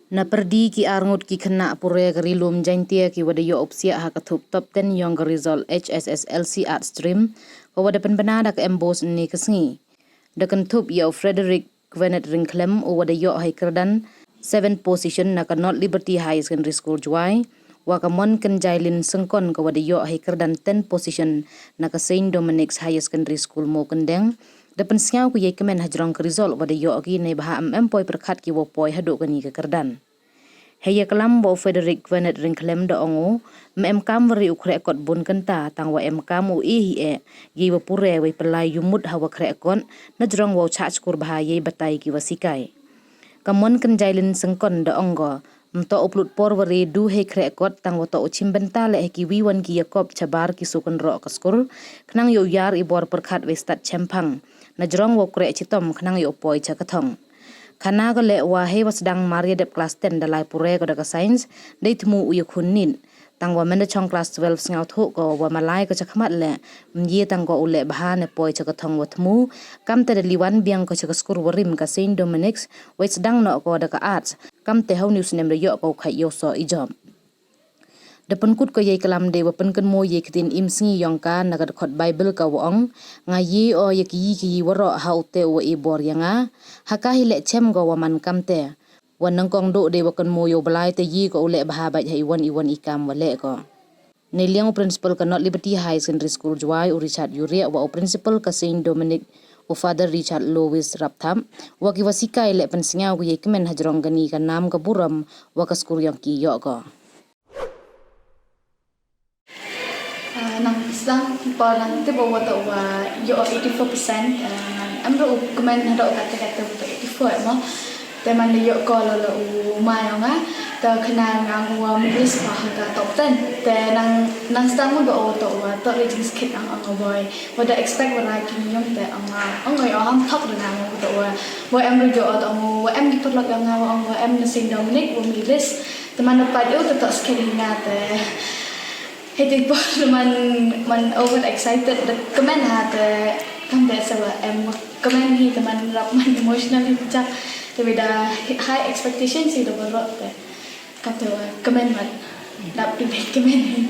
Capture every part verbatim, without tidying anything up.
Na pyrdi ki arngut ki khynnah pure ka Ri-loom Jaintia ki wa da yoh u psiah ha ka thup top ten yong ka result H S S L C Art Stream, ka wa da pynbna da ka M Bose ynne ka sngi. Da kynthup ya u Frederick Kenneth Ryngkhlem u wa da yoh hei kyrdan seventh position na ka North Liberty Higher Secondary School Jowai, wa ka Monkynjailin Syngkon ka wa da yoh hei kyrdan tenth position na ka Saint Dominic's Higher Secondary School Mowkyndeng, da pynsngew ka yei kmen hajrong ka result wa da yoh ki neibhah ym em poi pyrkhat ki wow poi haduh kani ka kyrdan. Hei ya klam wa u Frederick Kenneth Ryngkhlem da ong u, ym em kam wa ri u khreh kot bun kynta, tang wa em kam u e hi e, yei wa pure wei pynlai yumut ha wa khreh kot, na jrong wow chah chkur bha yei batai ki wa sikai. Ka Monkynjailin Syngkon da ong ko, ym toh u plut por wa ri du hei khreh kot, tang wa toh u chim bynta leh hei ki wi wan ki yakop chabar ki su kynroh ka skur, khnang yow yar i bor pyrkhat wei stad chemphang. Na jrong wow khreh chitom khnang yow poi cha ka thong. Khana ko leh wa hei wa sdang mar ya dep class ten da lai pure ko da ka science, dei thmu u yakhun nit. Tang wa mynda chong class twelve sngewthuh ko wa malai ko chakhmat leh, ym ye tang ko u leh bha ne poi cha ka thong wa thmu, kamte da liwan biang ko cha ka skur wa rim ka Saint Dominic's, wei sdang noh ko da ka arts, kamte ha u ni u snem da yoh ko u khait yow soh i jop. Da pynkut ko yei klam dei wa pynkynmaw yei ktien im sngi yong ka na ka dkhot Bible ka wa ong, nga ye o ya ki yi ki yi waroh ha u te u wa e bor ya nga, ha ka hi leh chem ko wa man kamte. Wa nyngkong duh dei wa kynmaw yow Blai te ye ko u leh bha bait ha i wan i wan i kam wa leh ko. Neiliang u principal ka North Liberty Higher Secondary School Jowai u Richard Yuriah wa u principal ka Saint Dominic u Father Richard Louis Rapthap, wa ki wa sikai leh pynsngew ko yei kmen hajrong kani ka nam ka burom wa ka skur yong ki yoh ko. Ah, nang sdang por nang tip o wa toh wa yoh eighty-four percent, ah, nang em ruh u kmen haduh katte katte wa toh eighty-four mo. Te man da yoh ko la la u mai ong a, te khynnah nang wa mlis pa ha ka top ten. Te nang, nang sdang mo ba o toh wa toh ri jingskit ang ong o boi. Wa da expect wa rai ki yong te ong a, ong o ham thok da nang wa toh wa. Wa em ruh yoh o toh wa em ki pyrlok yong nga wa ong wa em na Saint Dominic wa mlis. Te man da pait o te toh skit hi nga te. Hei te por man, man over excited, da kmen ha te, kam te sa wa em kmen hi te man rap man emotional hi jak, te wa da high expectations hi da waroh te, kam te wa kmen man, da pynbeit kmen hi.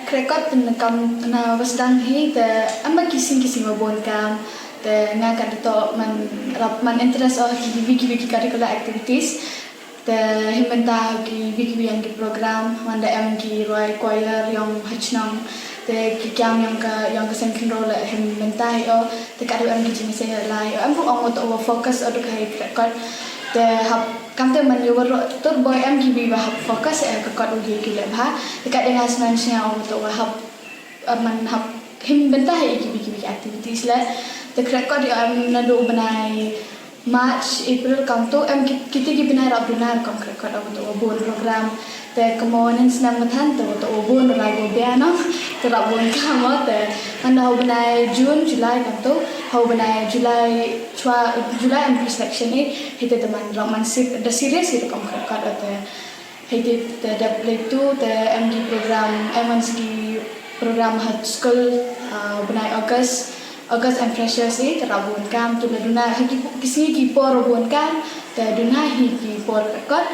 Krekot te na kam na wa sdang hi te, em ki sngi ki sngi wa bun kam, te nga ka da toh man rap man interest o ki wi ki wi ki curricular activities. Te him bynta ki wi ki wi yong ki program, man da em ki rwai choir yong hachnong, te ki kiang yong ka, yong ka seng khynraw le him bynta hi o, te ka da em ki jingse lai o, em ruh ong o toh wa focus o duk hei krekot, te hap kamte man yow waroh tur boi em ki wi wa hap focus e ka kot u ye ki leh bha, te ka da nga snan sna o toh wa hap, uh, man hap him bynta hei ki wi ki wi activities le, te krekot yow em naduh bnai March, April kam tu em ki, kiti ki bnai rap duna kam krekot o toh wa bun program. Te kamo nen snam mathan te toh wa bun rai bo bia no. Te rap bun kam o te. Man da ho bnai June, July kam tu. Ho bnai July chwa, July em pre-selection i. Hi te te man rap man sip, da serious i te kam krekot o te. Hei te, te dep le tu, te em ki program, em man ki program ha school, ah, bnai August, August em freshers i, te rap bun kam, tu le duna, ha ki, ki sngi ki por bun kam, te duna hi ki por krekot,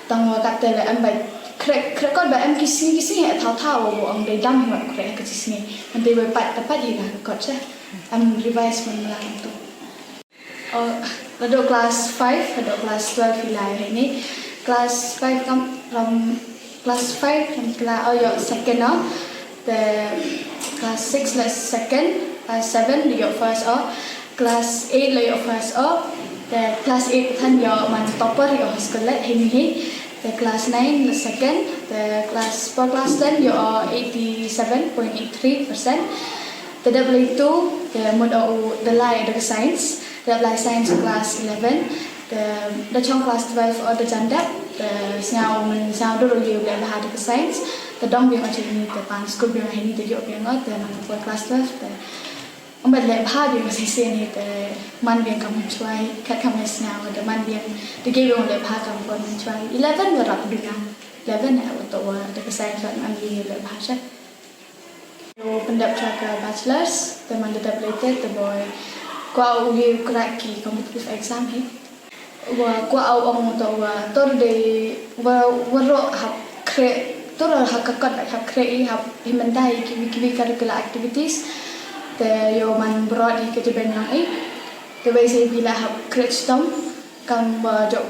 tang wa katte le em ba, krek, krekot ba em ki sngi, ki sngi e thaw thaw wa ong dei dam hi wa krek ki sngi, man dei wa pat, ta pat hi la krekot se, em revise man mala kam tu. Oh, naduh class five, naduh class twelve hi lai heini. Class five kam, ram, class five kam kla, oh, yoh second o. Te class six la second, class seven la yoh first o. Class eight la yoh first o. Te class eight than yoh man topper yoh school le heini hi. Te class nine la second, te class, for class ten yoh eighty-seven point eight three percent. Te dep le tu, te mut o u da lai da ka science, te dep lai science class eleven, te da chong class twelve o da jan dep, te sñiaw man sñiaw dur u ye u leh bha da ka science, te dong biang o chini te pan school biang heini te yoh biang o, te man poi class twelve, te ym bat leh bha biang o shisien hi te man biang kam chwa hi, kat kam sñiaw te man biang te ke biang leh bha kam poi man chwa hi. Eleven wa rap duna, eleven e wa toh wa da ka science wa man ye leh bha cha. Yow pyndep cha ka bachelors, te man da dep le te, te boi kwah u ye u crack ki competitive exam hi. Wa kwah u ong u toh wa toh de wa waroh hap khreh, toh ha ka kot hap khreh i hap i mynta i kiwi kiwi curricular activities. Te yow man brot i ka jibeng nang i. Te wei se bila hap khreh chitom kam wa jok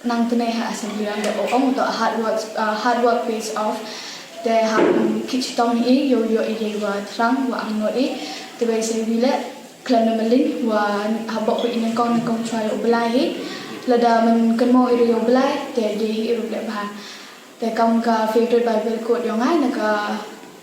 nang tene ha assembly ram de u ong u toh hard work, uh, hard work pays off. Te hap ki chitom i yow yoh i wa thrang wa ang no i. Te wei se bila khlem na maling wa hap bok i nyngkong nyngkong chwa yow blai hi. Lada man kynmo i yow blai te ye hi i rup le bha. Te kam ka favorite Bible quote yong nga na ka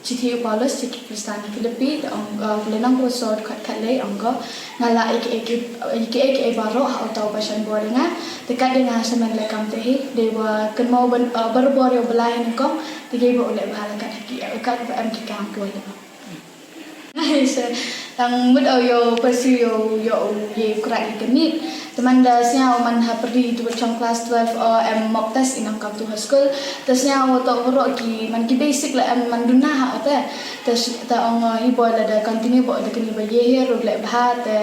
chithi u Paulus chi ki Khristan Philippi, te ong, uh, le nang ko sot khat khat le ong ko nga la ek ek ek ek ek baroh ha u toh passion bor nga. Te kat de nga samen le kam te hi de wa kynmo ban, uh, barabor yow blai nyngkong te ye bo le bha la kat ha ki, uh, kat ba em ki kam ko le. Ngai se tang mut au yow pursue yow yow ye kra i kani. Te man da sñiaw man ha pri tu chong class twelve o em mock test i nang kam tu ha school. Te sñiaw toh waroh ki man ki basic la em man duna ha o te. Te s-, te ong, uh, i boy la da continue bo da kani ba ye hi rup le bha te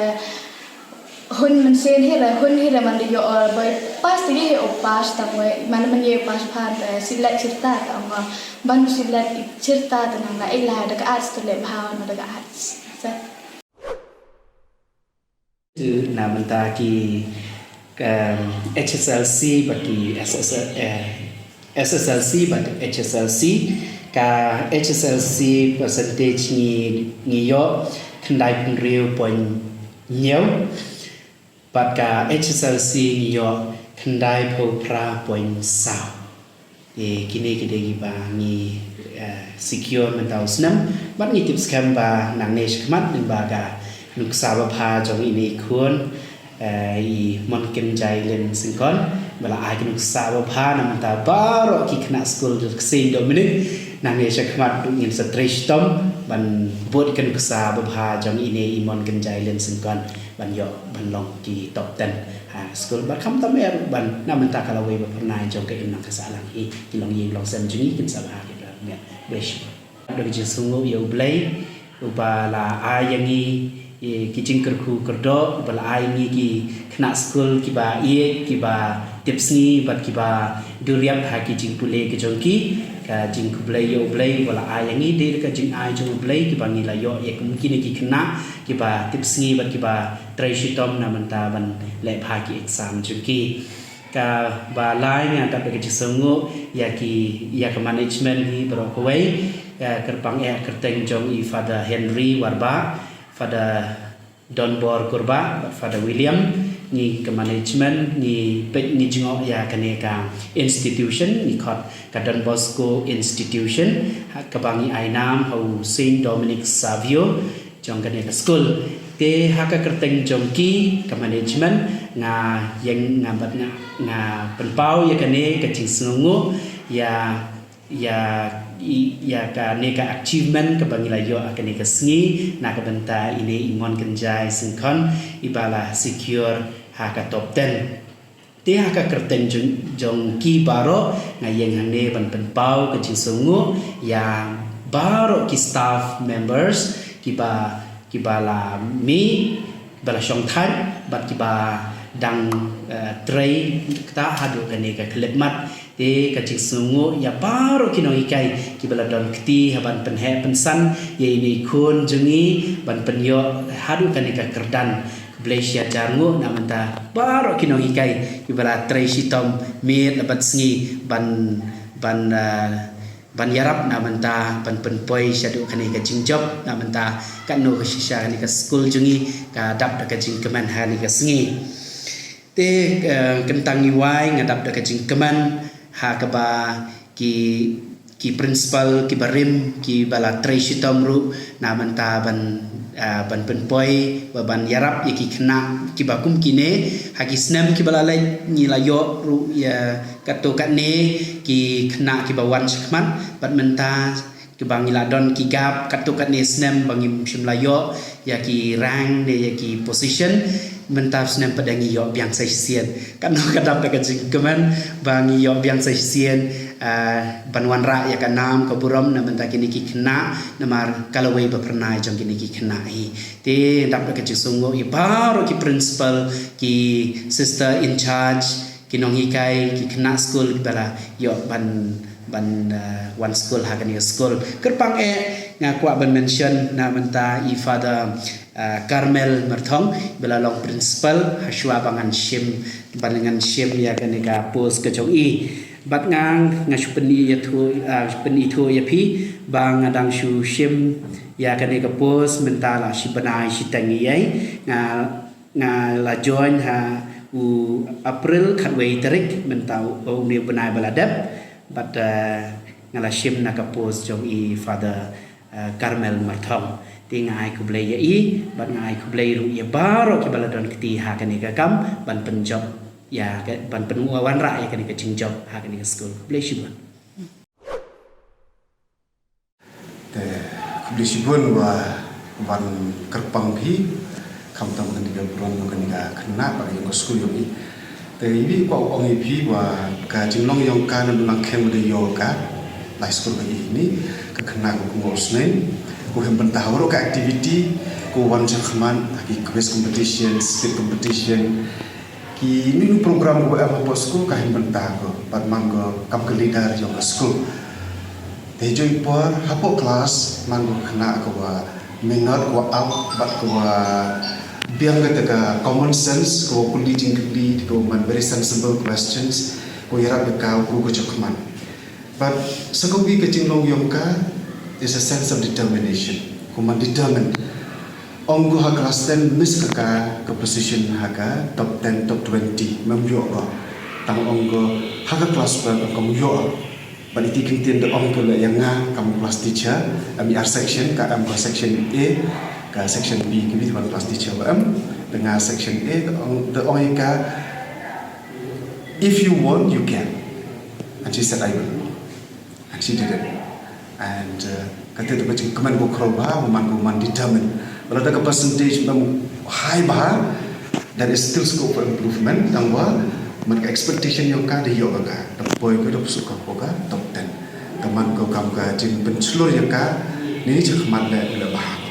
hun man sen hi re, hun hi re man da yoh, uh, ba pass te ye hi o pass tang we, man man ye pass phan te, uh, siblet chirta te ong, uh, ban siblet i chirta te nang la i la da ka arts te le bha no da ka arts. Sa. Tu na mynta ki, um, H S L C bad ki S S L, eh, S S L C bad H S L C, ka H S L C percentage ngi, ngi yoh khyndai phew hynriew point hynñiew, bad ka H S L C ngi yoh khyndai phew phra point saw. E, kine ki dei ki ba ngi, eh, secure mynta u snem, bad ngi tip skhem ba nangne shakhmat, lyngba ka nuksa babha jong ine i khun, eh, i Monkynjai Lin Syngkon, ba la ai ka nuksa babha na mynta baroh ki khynnah skul ka Saint Dominic, nangne shakhmat ngin sa trei shitom ban bud ka nuksa babha jong ine i Monkynjai Lin Syngkon ban yoh ban long ki top ten ha skul. Bad khamtam er ban na mynta ka lawei ba pyrnai jong ka imlang ka sahlang hi, ki longïing longsem jong ngi kin sa bha ki ba miat. Bless you. Da ka jingsngew ya U Blei uba la ai ya ngi, eh, ki jingkyrkhu kyrdoh, uba la ai ngi ki khynnah skul kiba ïeit, kiba tipsngi bad kiba duriap ha ki jingpule ki jong ki. Ka jingkhublei ya U Blei uba la ai ya ngi, dei ka jingai jong U Blei kiba ngi la yoh ya kum kine ki khynnah kiba tipsngi bad kiba trei shitom na mynta ban leh bha ki exam jong ki. Kaba lai nga dap da ka jingsngew ya ki, ya ka management hi baroh kawei, ya kyrpang eh kyrteng jong i Father Henry Warbah, Father Donbor Kurbah bad Father William, ngi ka management ngi peit ngi jngoh ya kane ka institution, ngi khot ka Don Bosco Institution, ha kaba ngi ai nam ha u Saint Dominic Savio jong kane ka skul. Te ha ka kyrteng jong ki ka management nga ïeng nga bad nga, nga pynpaw ya kane ka jingsngew ya ya, i, ya kane ka achievement kaba ngi la yoh ha kane ka sngi na ka bynta ine i Monkynjai Syngkon iba la secure ha ka top ten. Te ha ka kyrteng jong, jong ki baroh nga ïeng hangne ban pynpaw ka jingsngew ya baroh ki staff members kiba kiba la mih, kiba la shongthait bad kiba dang, eh, trei kata haduh kane ka khyllipmat. Te ka jingsngew ya baroh ki nonghikai kiba la don kti ha ban pynheh pynsan ya ine i khun jong ngi ban pynïoh haduh kane ka kyrdan. Khublei shihajar nguh na mynta baroh ki nonghikai kiba la trei shitom miet la bad sngi ban, ban, eh, ban ïarap na mynta ban pynpoi shaduh kane ka jingjop na mynta katno ka shisha kane ka skul jong ngi ka dap da ka jingkmen ha kane ka sngi. Te, eh, kyntang i wai nga dap da ka jingkmen ha kaba ki, ki principal kiba rim kiba la trei shitom ruh na mynta ban, eh, ban pynpoi wa ban ïarap ya ki khynnah kiba kum kine ha ki snem kiba la leit ngi la yoh ruh ya katto katne ki khynnah kiba wan shakhmat bad mynta Kiba ngi la don ki gap katto katne snem ba ngim shym la yoh ya ki rank ne ya ki position, mynta snem pat da ngi yoh biang sa shisien. Katno ka dap da ka jingkmen ba ngi yoh biang sa shisien, ah, ban wanrah ya ka nam ka burom na mynta kini ki khynnah, namar ka lawei ba pyrnai jong kini ki khynnah hi. Te dap da ka jingsngew i baroh ki principal, ki sister in charge, ki nonghikai, ki khynnah skul kiba la yoh ban, ban, eh, wan skul ha kani ka skul. Kyrpang eh nga kwah ban mention na mynta i Father, eh, Carmel Marthong, ba la long principal, hashwa ba ngan shim, ban ngan shim ya kani ka post ka jong i. Bad nga, nga shu pyni ya thu, eh, pyni thu ya phi, ba nga dang shu shim ya kani ka post mynta la shi bnai shi teng ya. Nga Nga la join ha u April khatwei tarik mynta u, u ni u bnai ba la dep, bad, eh, nga la shim na ka post jong i Father, eh, Carmel Marthong. Te nga ai khublei ya i, bad nga ai khublei ruh ya baroh kiba la don kti ha kani ka kam, ban pynjop ya ka, ban pynwanrah ya kani ka jingjop ha kani ka skul. Khublei shibun. Te, khublei shibun wa wan kyrpang phi, khamtam kani ka burom, kani ka khynnah, bad yong ka skul yong i. Te, i wi kwah ong i phi wa ka jinglong yong ka na mynta khem wa da yoh ka, lai skul ka i ni, ka khynnah ka kyngoh snem, ko hem bynta ha waroh ka activity, ko wan chakhmat, ha ki quiz competition, skit competition, Ki ni ni program ko em hapoh skul ka him bynta ko, bad man ko kam ka leader yong ka skul. Te jooh i por hapoh class man ko khynnah ko wa minot ko wa out, bad ko wa biang kata ka common sense, ko wa kylli jingkylli, ko man very sensible questions, ko yarap ya ka u ko chakhmat. But sa ko wi ka jinglong yong ka is a sense of determination. Ko man determined. Ong ko ha class ten miss ka ka, ka position ha ka top ten, top twenty, mem yoh ko. Tang ong ko ha ka class twelve ong ko yoh. But iti kyntien da ong ko le ya nga kam class teacher, em i ar section, ka em ko section A, ka section B, ki wi wan class teacher wa em, da nga section A, da ong, da ong ya ka, "If you want, you can." And she said, "I will." And she did it. And, uh, kate tu ka jingkmen ko khraw bha, man ko man determined. Wala da ka percentage mem high bha, there is still scope for improvement. Tang wa, man ka expectation yong ka, da yoh ka, da poi ko, da psu ka hapoh ka top ten. Ka man ko kam ka jingpynchlur yong ka, ni ni chakhmat le, le bha ko.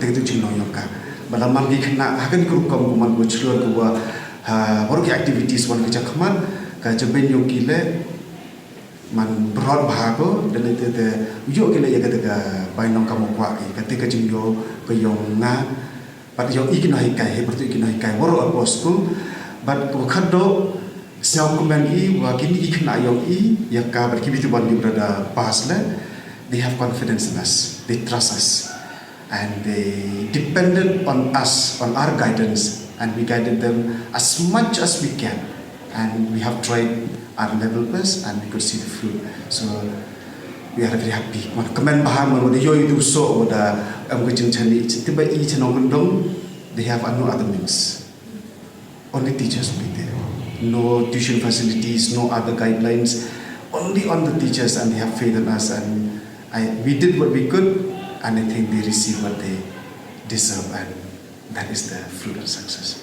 Kate tu jinglong yong ka. Bala man ki khynnah, ha kani ka rukom ko man ko chlur ko wa, ha, waroh ki activities wan ki chakhmat, ka jabieng yong ki le, man brot bha ko, da le te te, yoh ki le ya kate ka bainong kam u kwah ki, kate ka jingyoh ka yong nga, bad yong i ki nonghikai, hei pyrtuh i ki nonghikai, waroh hapoh skul, bad ko khadduh, sñiaw kmen i, wa kini ki khynnah yong i, ya ka, bad ki wi tu wan ki brother pass le, they have confidence in us, they trust us. And they depended on us, on our guidance, and we guided them as much as we can. And we have tried our level best, and we could see the fruit. So we are very happy. Wan kmen bha, man wa da yoh i tu so, wa da em ko jingchani, tiba i chnong kyndong, they have no other means. Only teachers will be there. No tuition facilities, no other guidelines. Only on the teachers, and they have faith in us. And I, we did what we could, and I think they receive what they deserve, and that is the fruit of success.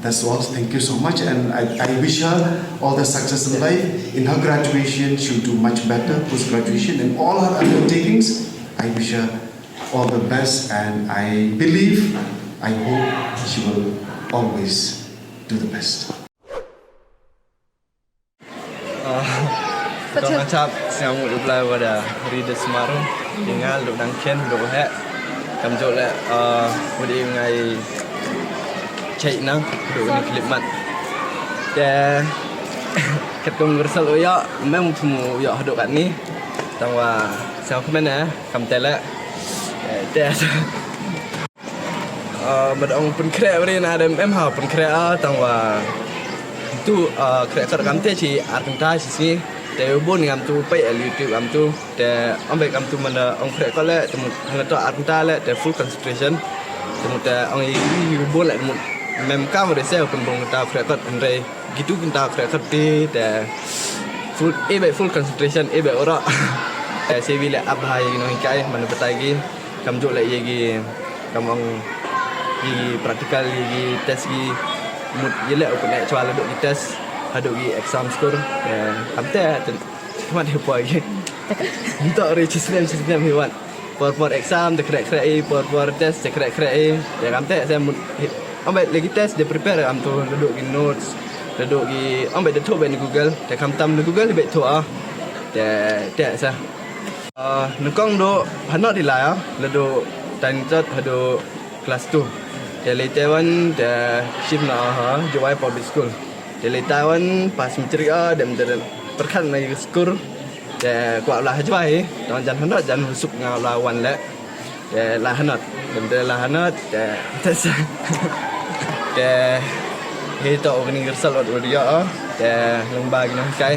That's all. Thank you so much, and I, I wish her all the success in life. In her graduation, she'll do much better post graduation. In all her undertakings, I wish her all the best, and I believe, I hope she will always do the best. Ah, kong achap siang u blai wada ri de smaru. Ingal du dang ken du he. Kam jole, ah, wadi ngai chai nang du ni clip mat. Te kat kong gersal u ya, mem thum u ya hadu kat ni. Tang wa siang kmen eh. Kam tele. Eh, te. Ah, bad ong pynkhreh bri na dem em ha pynkhreh, ah, tang wa tu, ah, khreh kor kam te chi ar kynta chi si. Te u bun ngam tu pei el YouTube ngam tu. Te ong be ngam tu man da ong khreh kor le, te mut hana to ar kynta le, te full concentration. Te mut te ong i u bun le, te mut mem kam re se u pynbong kynta khreh kor hynrei. Gitu kynta khreh kor te, te full, e be full concentration, e be ora. Te se wi le ap bha ya ki nonghikai, man batai ki, kamjooh le ya ki, kam ong, ya ki practical, ya ki test ki, mut ya le u pynneh chwa la dooh ki test, hadooh ki exam skur, eh, kamte, te, khmat hi poi ki. Nto re chi snem, chi snem hi wan. Por por exam, te khreh khreh i, por por test, te khreh khreh i. Te kamte, se mut, hi, ong bait le ki test, de prepare, kamtu, la dooh ki notes, la dooh ki, ong bait de thoh bait na Google, te khamtam na Google, bait thoh a. Te, te, se. Ah, nyngkong dooh hanot i lai, ah, la dooh tang chot hadooh class two. Te lei te wan te shift na ha Jowai Public School. Te lei te wan pass matric, ah, dem te pyrkhat na i skur. Te kwah la ha Jowai, tang jan hanot jan suk nga la wan le. Te la hanot, dem te la hanot, te, te sa. Te, hi to u kani result ot u da yoh, te lyngba ki nonghikai,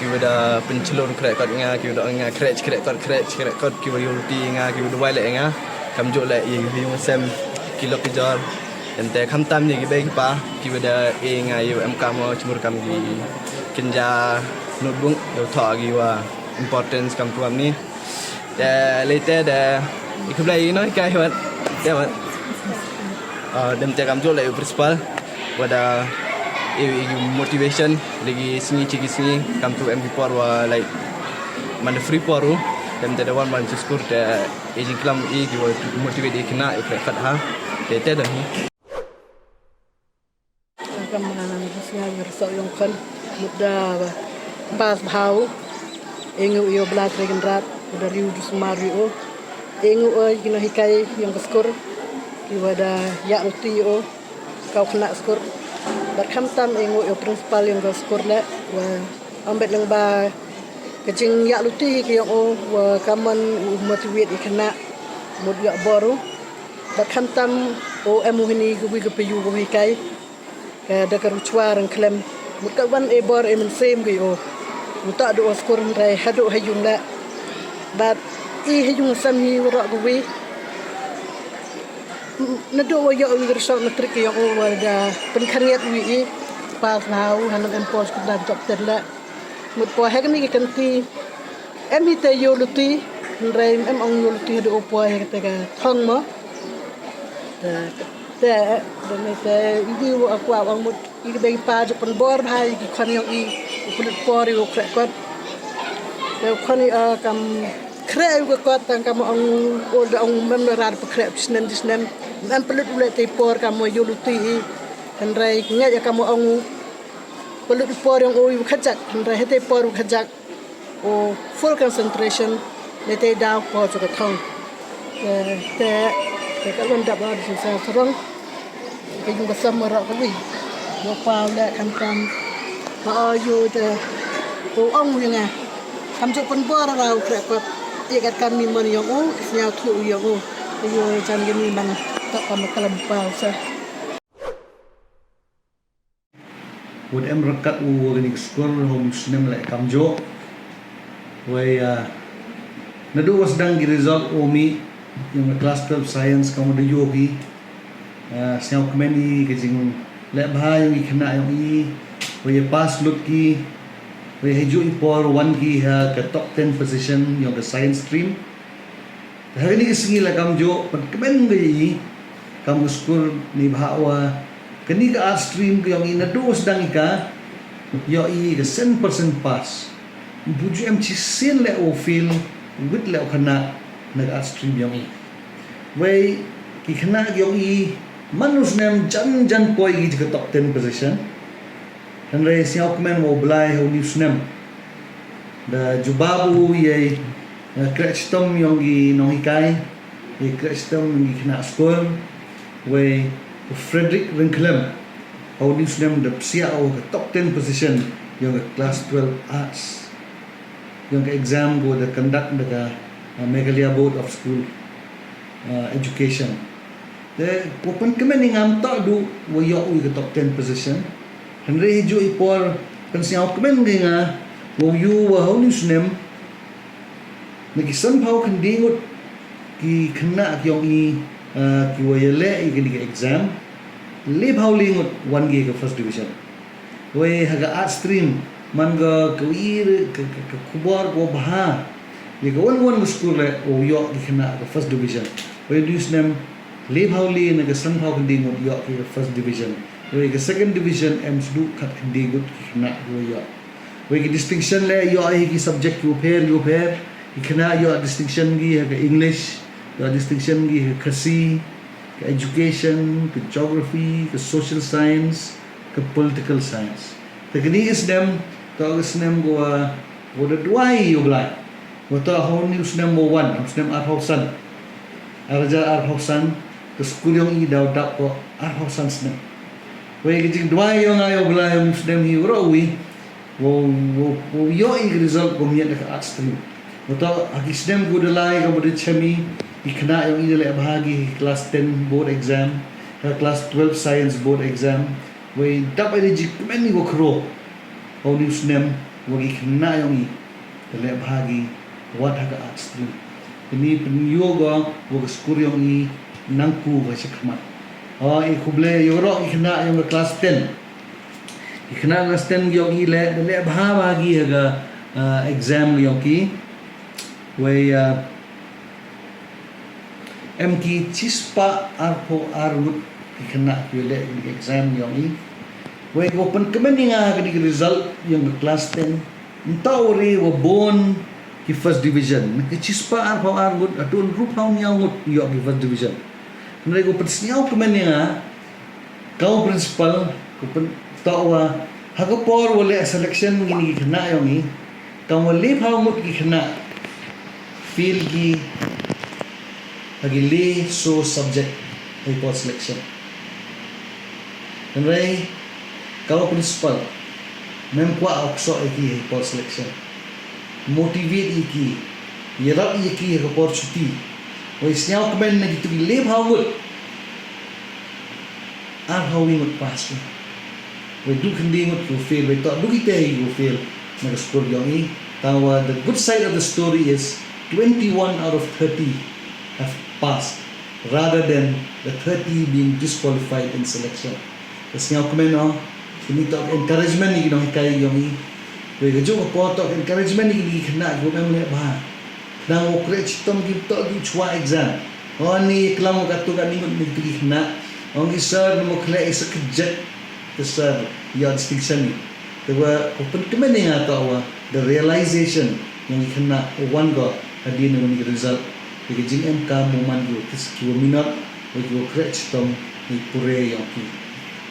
ki wa da pynchlur khreh kot nga, ki wa da ong nga khreh, khreh kot, khreh, khreh kot, ki wa yoh luti nga, ki wa da wai le nga, kamjooh le i yung sem, ki lok ki jor, dem te khamtam ya ki bei ki pa, ki wa da e nga, yow em kam o, chmur kam ki kynja notebook, yow thoh ki wa importance kamtu kamni. Te, lei te da, i khublei i nonghikai wat. Te wat. Ah, dem te kamjooh le u principal. Wa da, i, i motivation, le ki sngi chi ki sngi, kamtu em ki por wa, like, man free por u. Dem te da wan man chi skur te, i jingklam i ki wa motivate i khynnah, i khreh kot ha. Te, te da hi. Kam, ah, sñiaw ya ka result yong u khon, mut da pass bha u. Eng u ya u Blai Tre Kynrad, u da riu du sumar wi u. Eng u ya ki nonghikai yong ka skur, ki wa da yah luti ya u, ka u khynnah skur. Bad khamtam eng u ya u principal yong ka skur le, wa ong bait lyngba ka jingyaluti hi ka yong u, wa kamon u motivate i khynnah, mut yoh bor u. Bad khamtam u em u hini ka wi ka payu ka wi kai. Ka da ka ruchwa rang khlem. Mut ka wan e bor e mynsiem ka yoh u. Mut ta du o skur hynrei hadooh ha yung le. Bad i ha yung sem hi waroh ka wi. Nadooh wa yoh wi ka result matric ka yong u wa da pynkhynñiat wi i. Pass bha u, hanang em por skur da top ten le. Mut poi ha kani ka kynti. Em hi te yoh luti, hynrei em ong yoh luti hadooh u poi ha kate ka thong mo. Te, te, te, i wi wa kwah ong mut, i ka bei pa jooh pynbor bha i ki khon yong i, u pynlut por i u khreh kot. Te u khon i, ah, kam khreh i u ka kot, tang kam ong, u da ong mem da rad pa khreh chi snem chi snem. Em pynlut u le te por kam yoh luti i. Hynrei ngait ya kam ong u pynlut i por yong u i u khajak, hynrei hete por u khajak. O full concentration, ne te daw po chu ka thong. Te, te, te ka lon dap o di sa sarong. Ka yung ka sam waroh ka wi. Yoh pa le khamtam. Ma o yoh te. O ong wi nga. Kamjooh pynbor ra u khreh kot. Ye kat kam mi mon yong u, sñiaw thu yong u. Yoh jan ka mi man. Tok kam kalam pa sa. Wat em rakat u wa kani ka skur, ha u ni u snem le kamjooh. Wei, ah, nadooh wa sdang ki result u mih, yong ka class twelve science kam wa da yoh ki. Ah, sñiaw kmen i ka jingleh bha yong i khynnah yong i. Wei ya pass lut ki. Wei hajooh i por wan ki ha ka top ten position yong ka science stream. Te ha kani ka sngi la kamjooh, pynkmen ka ya i, kam ka skur neibhah wa kani ka art stream ka yong i nadooh wa sdang i ka, yoh i ka san percent pass. Ym pu ju em chisien le u fail, wit le u khynnah na ka art stream yong i. Wei ki khynnah yong i, man u snem jan jan poi ki cha ka top ten position. Hynrei sñiaw kmen wa u Blai ha u ni u snem da jubab u ya i, eh, kreh chitom yong ki nonghikai, ya i kreh chitom yong ki khynnah skur, wei u Frederick Ryngkhlem ha u ni u snem da psiah u ha ka top ten position yong ka class twelve arts, yong ka exam ko da conduct da ka, eh, Meghalaya Board of School, eh, Education. Te, wa pynkmen i ngam toh du wa yoh u i ka top ten position. Hynrei hajooh i por pynsñiaw kmen ka ya nga, wa u yoh wa ha u ni u snem, na ki sanphaw khyndai ngut ki khynnah ki yong i, ah, ki wa yaleh i kani ka exam, lephaw le ngut wan ki ka first division. Wei ha ka art stream, man ka ka wi re, ka, ka, ka khubor ka wa bha. Ya ka wan wan ka skur le, wow yoh ki khynnah ka first division. Wei u snem, le phaw le na ka san phaw khyndai ngut yoh ki ka first division. Wei ka second division em sduk khat khyndai ngut ki khynnah ki wow yoh. Wei ki distinction le yoh hi ki subject ki wow pher, ki wow pher. Ki khynnah yoh distinction ki ha ka English, yoh distinction ki ha ka Khasi, ka education, ka geography, ka social science, ka political science. Te kani ka snem, toh ka snem ko wa, wa da duwai ya u Blai. Wa toh ha u snem wa wan, ha u snem arphaw san. Arja arphaw san, ka skur yong i daw dap ko arphaw san snem. Wei ka jingduwai yong nga ya u Blai ha u snem hi waroh wi, wow, wow, wow yoh i ka result ko miat da ka arts stream. Wa toh ha ki snem ko da lai ka wa da chem i, ki khynnah yong i da leh bha ki ha ka class ten board exam, ha ka class twelve science board exam. Wei dap i da jingkmen i wa khro. Ha u snem, wa ki khynnah yong i da leh bha ki wat ha ka arts stream. Ini pynyoo ko wa ka skur yong i nang ku ka chakhmat. O, i khublei ya waroh ki khynnah yong ka class ten. Ki khynnah class ten yong i le, da leh bha bha ki ha ka, ah, exam yong ki. Wei, ah, em ki chispah arphaw ar ngut ki khynnah ki leh ki exam yong i. Wei ko pynkmen ya nga ha kani ka result yong ka class ten. Nta wa re wa bun ki first division. Na ki chispah arphaw ar ngut, hadooh ynruphaw ynñiaw ngut yoh ki first division. Hynrei ko pynsñiaw kmen ya nga, ka u principal, ko pyn-, toh wa, ha ka por wa leh selection kini ki khynnah yong i, kam wa le phaw ngut ki khynnah fail ki ha ki le so subject ha i por selection. Hynrei ka u principal, mem kwah u ksoh ya ki ha i por selection. Motivate ya ki, yarap ya ki ha ka por chuti. Wei sñiaw kmen na kitu ki le phaw ngut, arphaw wi ngut pass ki. Wei du khyndai ngut ki fail, wei toh du kitæ hi ki fail na ka skur yong i. Tangwa the good side of the story is twenty-one out of thirty have passed rather than the thirty being disqualified in selection. Ka sñiaw kmen o, kini toh encouragement ya ki nonghikai yong i. Wei ka jooh ka por toh encouragement ya ki khynnah ki wa em leh bha. Khnang wow kreh chitom ki toh du chwa exam. O ni klam ka tu ka ni ngut ni tu ki khynnah. Ong ki sir, namo khleh i sa kjat ka sir, ya distinction ni. Te wa, ko pynkmen ya nga toh wa, the realization yong ki khynnah, wan ko hadien wa ni ka result. Te ka jingemkam wa man ki wa kis ki wa minot, wa ki wa kreh chitom, ni pure yong ki.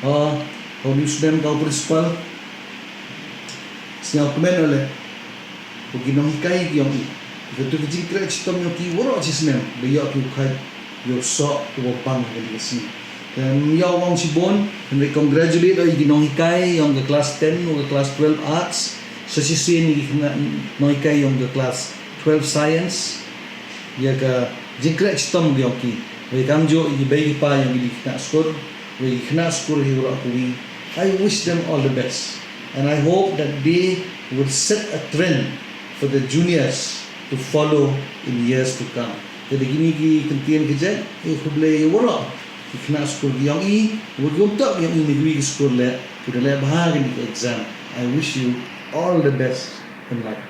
O, ha u snem ka u principal, sñiaw kmen o le. Wa ki nonghikai ki yong i. Katu ki jingkreh chitom yong ki waroh chi snem, da yoh ki u khait, yoh soh, u wa bang ha kani ka sngi. Te ym yoh ong chibun, hynrei congratulate o ya ki nonghikai yong ka class ten, wa ka class twelve arts, sa chisien ya ki khynnah nonghikai yong ka class twelve science, ya ka jingkreh chitom yong ki. Wei kamjooh ya ki bei ki pa yong ki di khynnah skur, wei ki khynnah skur hi waroh kawi. I wish them all the best. And I hope that they will set a trend for the juniors to follow in years to come. Te da kini ki kyntien kjat, i khublei ya waroh ki khynnah skur ki yong i, wa ki wym toh ki yong i na kiwi ki skur le, ki da leh bha kini ki exam. I wish you all the best in life.